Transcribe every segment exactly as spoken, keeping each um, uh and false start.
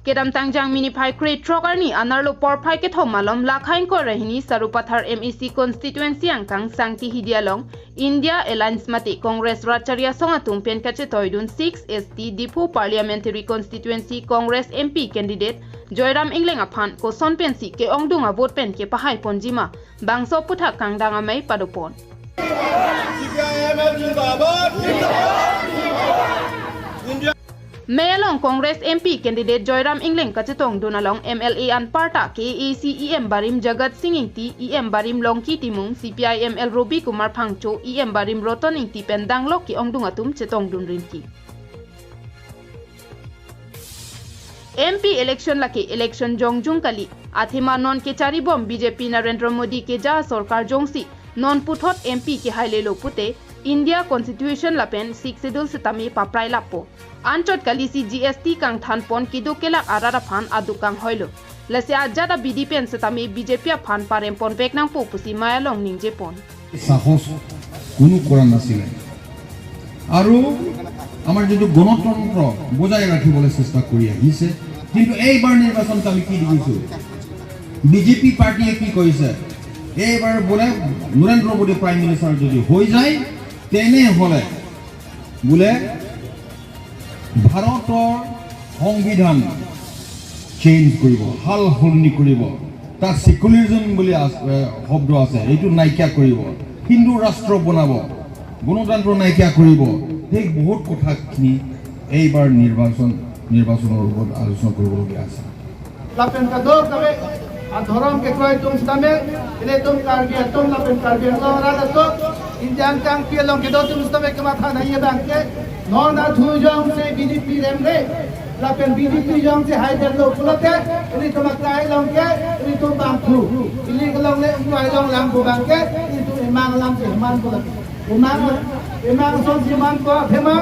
Kedamtang Jangmi niphai krethrok arni anerlo porphai kethom malom lakha ingkoi ra hini Sarupathar M A C constituency angkang Sangti Hidi along India Alliance mate Congress rat chari asong atum pen kachetoidun six S T Diphu Parliamentary Constituency Congress M P candidate Joyram Engleng aphan koson pensi ke-ongdung a-vote pen kepahai ponjima bangso aputhak kangdang amei padopon. C P I M L zindabad. Mei along Congress M P candidate Joyram Engleng kachetongdun along M L A anparta K A A C E M barim Jagat Sing Ingti, E M barim Longki Timung, C P I M L Robi Kumar Phangcho, E M barim Roton Ingti pen danglok ke-ongdung atum chetongdun rinki. M P election lake election jongjung kali, athema non kecharibom B J P Narendra Modi keja sorkar jongsi non puthot M P kehailelo pute India Constitution lapen Sixth Schedule setame paprai lapo. Anchot kalisi G S T kangthanpon keduk kelak arat aphan aduk kanghoilo. Lasi ajat abidi pen setame B J P aphan parempon vek nangpo pusi mei along ningjepon. সাহস কোনো কৰা নাছিলে। আৰু আমাৰ যিটো গণতন্ত্ৰ বজাই ৰাখিবলৈ চেষ্টা কৰি আহিছে। কিন্তু এইবাৰ নিৰ্বাচনত আমি কি দেখিছোঁ? বিজেপি পাৰ্টিয়ে কি কৰিছে? এইবাৰ বোলে নৰেন্দ্ৰ মোদী প্ৰাইম মিনিষ্টাৰ যদি হৈ যায়, তেনেহ'লে বোলে ভাৰতৰ সংবিধান চেঞ্জ কৰিব, সাল সলনি কৰিব, তাত ছেকুলাৰিজম বুলি আছ- এ, শব্দ আছে, এইটো নাইকিয়া কৰিব, হিন্দু ৰাষ্ট্ৰ বনাব, গণতন্ত্ৰ নাইকিয়া কৰিব। সেই বহুত কথাখিনি এইবাৰ নিৰ্বাচন নিৰ্বাচনৰ ওপৰত আলোচনা কৰিবলগীয়া আছে। Lapen kadokave adhorom kekroi atum sitame, ilitum Karbi atum lapen Karbi Anglong arat atum, India angkang pi along kedo atum sitame kematha nangji abang ke, non athu jongsi B J P remre, lapen B J P jongsi haidetlo pulote, ilitum akai along ke, ilitum bangthu, ili along le ingkoi along lang pu abang ke, ilitum imang alam si man pulote. Imang, imang ason si man pu athema,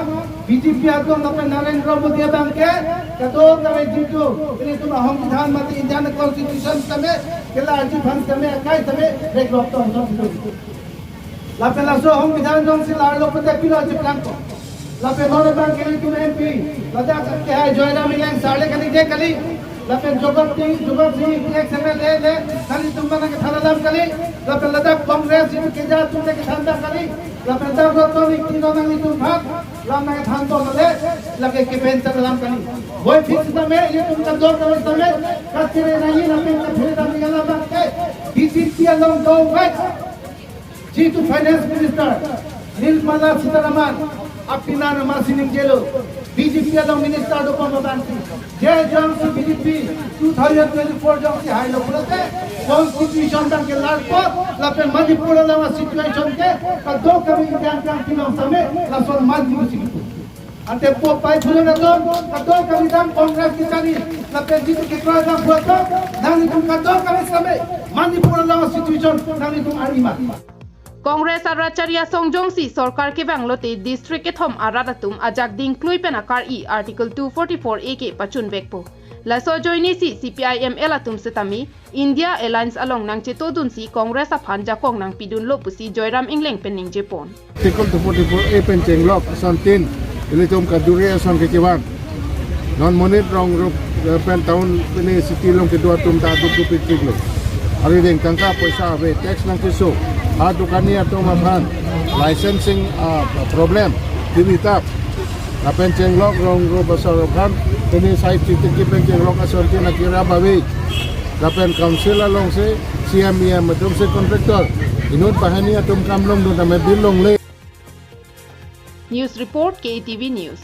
B J P atum lapen Narendra Modi abang ke, kadokave jitu, ilitum ahongbidhan mate Indian Constitution tame, kelarji aphan tame, akai tame, rekrok tong tong jitu. Lapen laso ahongbidhan jongsi larlo pute pilo chiplang ko. Lapen non abang ke ilitum M P, ladak kehai Joyram Engleng sar le kali ke kali. Lapen Jagat Sing, Jagat Sing ex M L A le, nanglitum nangkethan alam kali. Lapen ladak Congress itum keja atum le kethan ta kali. Lapen dak Roton Ingti non nanglitum aphan lam nangkethan bom le, lake kepen ta alam kali. Boi phit sitame, ilitum kadokave sitame, kachere nangji lapen kachere nangji alam abang ke, B J P along do wet. Jitu Finance Minister Nirmala Sitharaman apina nama sining jelo B J P along minister do pama banti. Je jongsi B J P two thousand twenty-four jongsi hailo pulote Constitution abang ke larpo lapen Manipur along situation ke kadokave India angkang pi along same lason manji musi gitu. Ante po pai phulon atum kadokave dam Congress kechari lapen jitu kekroi dam pulote nanglitum kadokave same Manipur along situation nanglitum arima. Congress arat chari asong jongsi sorkar kevang lote district kethom arat atum ajak dingklui pen akar-i Article two forty-four A ke pachun vekpo. Laso ajoinesi C P I M L atum setame India Alliance along nangchetodunsi Congress aphan jakong nangpidunlo pusi Joyram Engleng pen ningjepon. Article two forty-four A pen chenglok asontin ilitum kaduri ason kekevang. Non monit rong rup, eh, pen town pini city along kedo atum ta aduk dupik tiklo. Ari deng tangka poisa ave, tax nangkeso. Adukani atum aphan licensing, ah, problem. Tini tap. Lapen chenglok rong rup asor aphan pini side city kipen chenglok asontin akira bavi. Lapen council alongsi C M E M atumsi contractor. Inut banghini atum kam longdun tame bill longle. News report, K A T V News.